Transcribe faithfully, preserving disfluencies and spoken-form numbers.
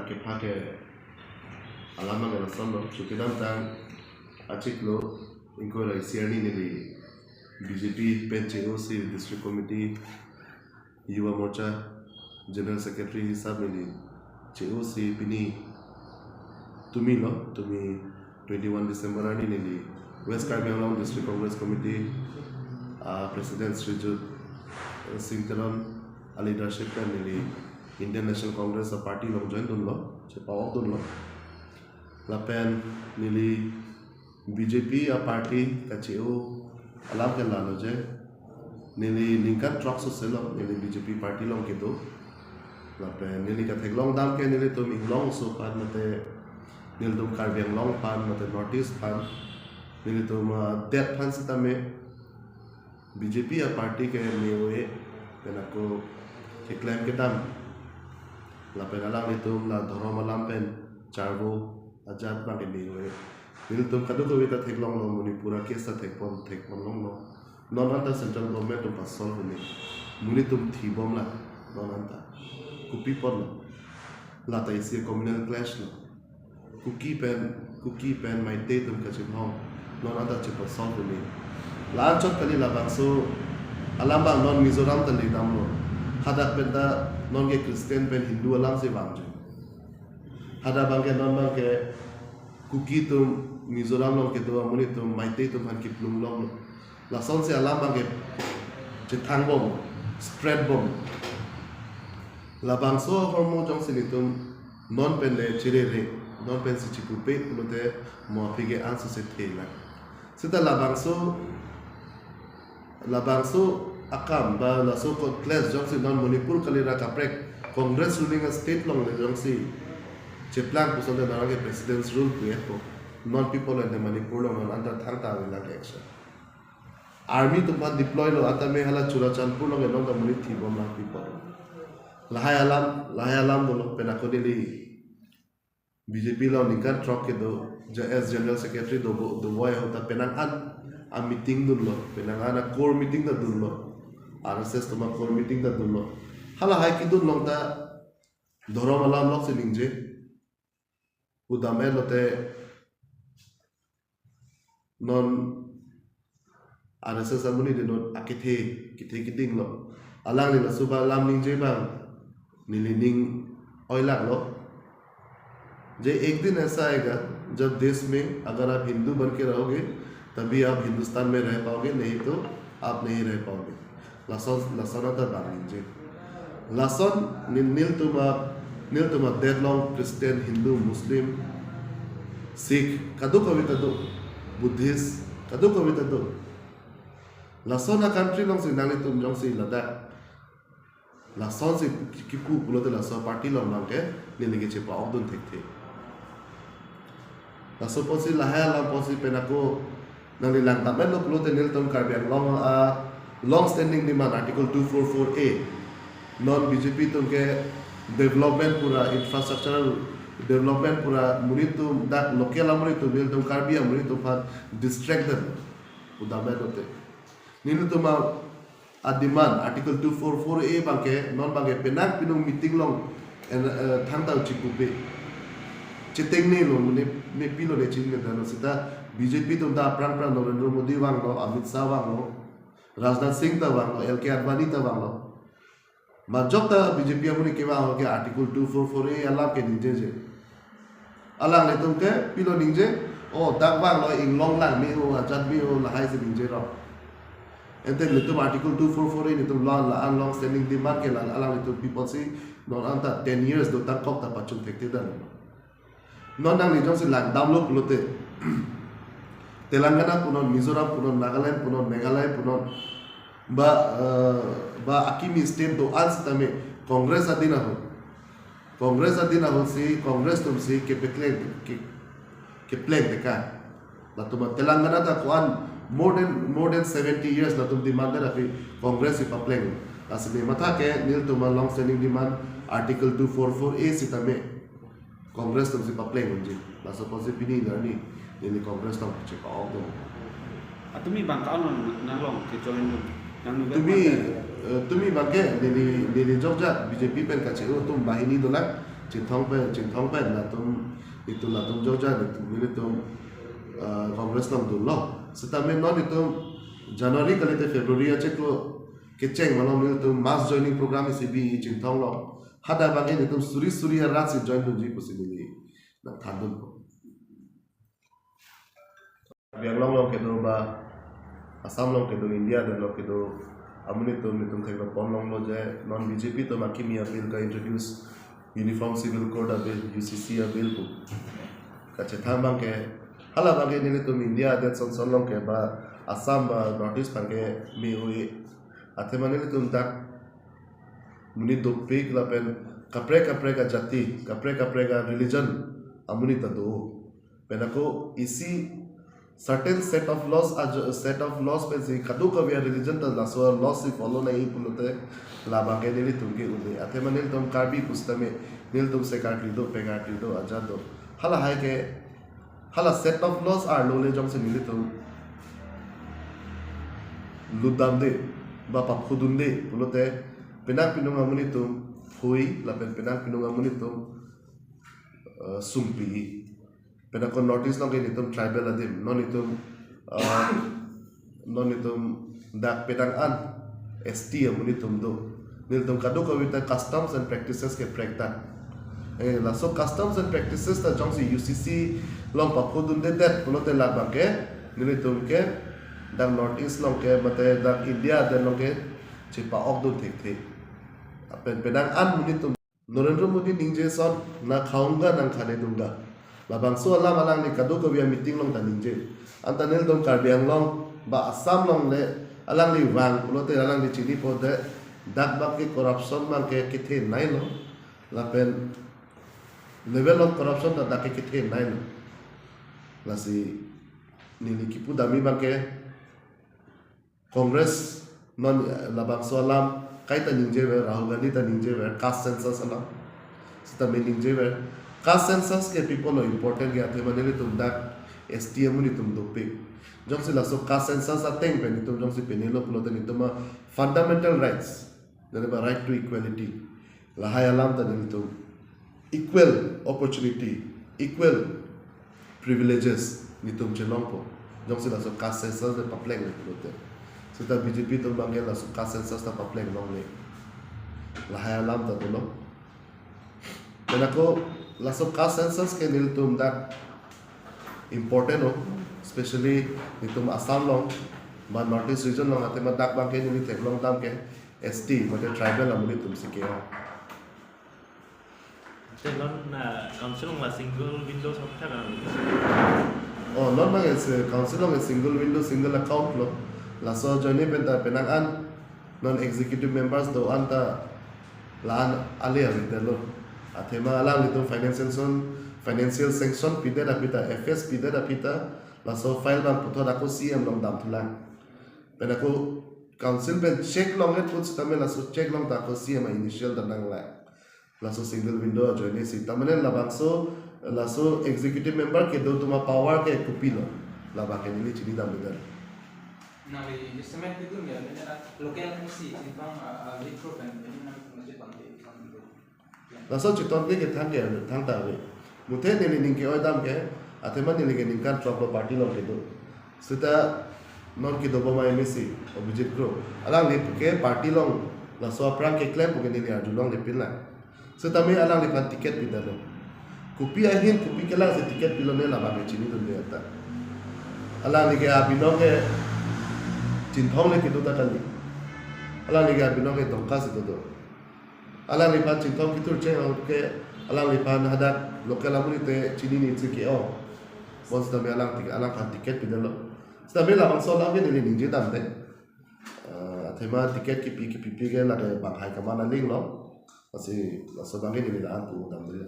Kepha ke alam abang ke lasonlo, chukidamtang achiklo ingkoi ra isi arni neli B J P pen che-osi District Committee, Yuva Morcha General Secretary hisap neli che-osi pini tumilo, tumi twenty-one December arni neli West Karbi Anglong District Congress Committee, ah, President Srijut Singh Teron a leadership pen neli Indian National Congress a party along join dunlo, chepa-ok dunlo. Lapen neli B J P a party kache-o alam ke lalo je, neli ningkan throksi selo neli B J P party along kedo. Lapen neli katheklong dam ke nelitum Inglong aso aphan mate nelitum Karbi Anglong aphan mate North East aphan nelitum, ah, det aphan sitame B J P a party ke me-o-e, pen ako keklem kedam. Lapen alanglitum la dhorom alam pen charvo ajat abang ke me-o-e. Nelitum kadokave ta theklonglo, Manipur a case ta thekpon, thekpon longlo. Non anta central government atum pa-solve un-e. Monit atum thibom la, non anta. Kopi apotlo. Lata isi communal clash lo. Kuki pen, Kuki pen Meitei atum kachimhong. Non anta chepa-solve un-e. La-anchot kali labangso alam abang non Mizoram ta ledamlo. Hadak pen ta non ke Christian pen Hindu alam si vangji. Hadak abang ke non abang ke Kuki atum Mizoram along kedo amonit atum Meitei atum aphan kiplung longlo. Lasonsi alam abang ke chethangbom, spread bom. Labangso ahormu jongsi nelitum non pen le chirere, non pensi chipupe pulote mo aphi ke ansose thelang. Seta labangso, labangso akam ba laso ko clash jongsi non Manipur kali ra kaprek Congress ruling a state along le jongsi cheplang puson te non ke President's Rule pu-etpo. Non pi apot le Manipur along non anta thangta avelang action. Army atum aphan deploy lo, anta me hala Churachandpur along ke non ta monit thibom lang pi apot. Lahai alam, lahai alam dolo, pen ako neli B J P along ningkan throk kedo, J S General Secretary do, dobom ahut ta penang an a meeting dunlo, penang an a core meeting ta dunlo, R S S atum a core meeting ta dunlo. Halahai kedun along ta dhorom alam lok si ningje. Pudam-et lote non R S S amonit dei non akethe, kethe kedinglo. Alangli laso alam ningje abang neli ning oilaklo. Je ek din aisa aayega, jab desh mein agar aap Hindu ban ke rahoge, tabhi aap Hindustan mein reh paoge, nahi to aap nahi reh paoge. Lason, lason anta abang ningje. Lason nel, nelitum a, nelitum a det along Christian, Hindu, Muslim, Sikh, kadokave ta do, Buddhist, kadokave ta do. Lason a country alongsi nanglitum jongsi ladak lasonsi kipu pulote laso party along abang ke neli ke chepa-ok dun thekthe. Laso apotsi lahai alam apotsi pen ako nangli langdam-etlo pulote nelitum Karbi Anglong a long standing demand Article two four four A. Non B J P atum ke development pura, infrastructure development pura, monit atum dak local amonit atum, nelitum Karbi amonit atum aphan distract dam pudam-et lote. Nelitum a, a demand Article two four four A abang ke, non abang ke penang pinung meeting along, en, eh, thangta chipupe. Chetengnelo, ne, ne pilo ne chinine dalo seta B J P atum ta aphrang aphrang Narendra Modi vanglo, Amit Shah vanglo, Rajnath Singh ta vanglo, L K Advani ta vanglo. Majok ta B J P amonit kevang ahut ke Article two four four A alam ke ningjeje. Alanglitum ke pilo ningje, o dak vanglo Inglong lang me-o, ajat me-o, lahai si ningje rok. Ante nelitum Article two four four A nelitum la, la-an long standing demand ke la, alanglitum pi apotsi non anta ten years dotang kok ta pachun thekthe dam. Non nangli jongsi langdamlo pulote, Telangana punon, Mizoram punon, Nagaland punon, Meghalaya punon, ba, eh, ba akimi state do-an sitame Congress adin ahut. Congress adin ahutsi, Congress atumsi kepekleng, ke, kepleng teka. Latum a Telangana ta ko-an more than, more than seventy years latum demand det aphi Congress si papleng. Lasi ne matha ke nelitum a long standing demand Article two four four A sitame Congress atumsi papleng unji. Laso apotsi pini arni neli Congress along chepa-ok dun. Atumi abang ka-on nanglong ke join dun. Nang nube Tumi, mate. Eh, tumi abang ke neli, neli jokjak B J P pen kache-o atum banghini dolang. Chinthong pen, Chinthong pen latum, itum latum Georgia itum, nelitum, uh, Congress along dunlo. Setame non itum January kalite February achiklo kecheng malom nelitum mass joining program isi bi Chinthong along. Hadak abangke nelitum suri suri arat si join dunji pusi neli nangthandunpo. Karbi Anglong along kedo ba Assam along kedo, India adet along kedo amonit atum nelitum thekpon longlo je non B J P atum akimi a-bill ka-introduce, Uniform Civil Code a-bill, U C C a-bill pu kachethang abangke, hala abangke nelitum India adet son son along ke ba Assam ba North East abangke me-oi. Athema nelitum dak monit dopik lapen kaprek kaprek ajati, kaprek kaprek a-religion amonit ta do. Pen ako isi certain set of laws, a set of laws pensi kadokave a-religion ta laso law si follow nangji pulote labangke nelitum ke un-e. Athema nelitum Karbi pusitame nelitum sekarkli do, pengarkli do, ajat do. Halahai ke, hala set of laws arlo le jongsi nelitum lutdamde ba paphodunde pulote penang pinung amonit atum phui lapen penang pinung amonit atum, eh, sungpi. Pen ako North East along ke nelitum tribal adim, non itum, eh, non itum dak penang an S T amonit atum do. Nelitum kadokave ta customs and practices ke prekdak. Eh, laso customs and practices ta jongsi U C C along paphodundedet pulote labangke nelitum ke dak North East along ke mate dak India adet along ke chepa-okdun thekthe. Pen penang an monit atum Narendra Modi ningje ason, na khaunga na khane dunga. Labangso alam alangli kadokave a-meeting along ta ningje. Anta nelitum Karbi Anglong ba Assam along le alangli vang pulote alangli chinipo de, dak abangke corruption abangke kethenei lo. Lapen level of corruption ta dak ke kethenei lo. Lasi neli kipu damji abangke Congress non, eh, labangso alam kaita ningjever, Rahul Gandhi ta ningjever, caste census alam. Sitame ningjever. Caste census ke pi apotlo important ke athema nelitum dak S T amonit atum dopik. Jongsi laso caste census ateng pen itum jongsi penelo pulote nelitum a-fundamental rights, jane ba right to equality, lahai alam ta nelitum equal opportunity, equal privileges nelitum chelongpo. Jongsi laso caste census le paplengle pulote. Seta B J P atum abangke laso caste census ta papleng longle. Lahai alam ta dolo. Pen ako laso caste census ke nelitum dak important o, especially nelitum Assam along ba North East region along athema dak abangke neli theklong dam ke S T mate tribal amonit atum si ke-ong. Te non, ah, council along la single window song tha kan? Oh, non abangke council along single window, single account lo. Laso ajoine pen ta penang an non executive members do-an ta la-an ale avedetlo. Athema alanglitum financial sanction, financial sanction pidet aphi ta, F S pidet aphi ta, laso file abang puthot ako C M along damthulang. Pen ako council pen check longji pu sitame laso check along ta ako C M a-initial ta nanglai. Laso single window ajoine si. Tamane labangso, laso executive member kedo atum a-power ke kopilo, labangke neli chinidamvedet. Nangli estimate kedun ya, mane local M C, Chinthong, ah, ah, lead group and mane nang mane pangke, pangke. Laso chetongke kethang ke, thangta ave. Muthe neli ning ke-oi dam ke, athema neli ke ningkan throk lo party along kedo. Seta non kedobom a-M A C, Abhijit Kro, alangli ke party along laso aphrang keklem puke neli arjulonglepinlang. Setame alangliphan ticket pidetlo. Kopi ahin, kopi kelang si ticket pilone labangke chinidunde ata. Alangli ke abinong ke Chinthong le kedo ta kali. Alangli ke abinong ke Dongka si kedo. Alangliphan Chinthong kethur cheng ahut ke alangliphan hadak local amonit te chinine si ke-ong. Bonsitame alang tik-, alangphan ticket pidetlo. Setame labangso alam ke neli ningje damde. Eh, athema ticket kipi kipipi ke lake banghai kaman aling lo. Lasi laso abangke neli la-an pu damde.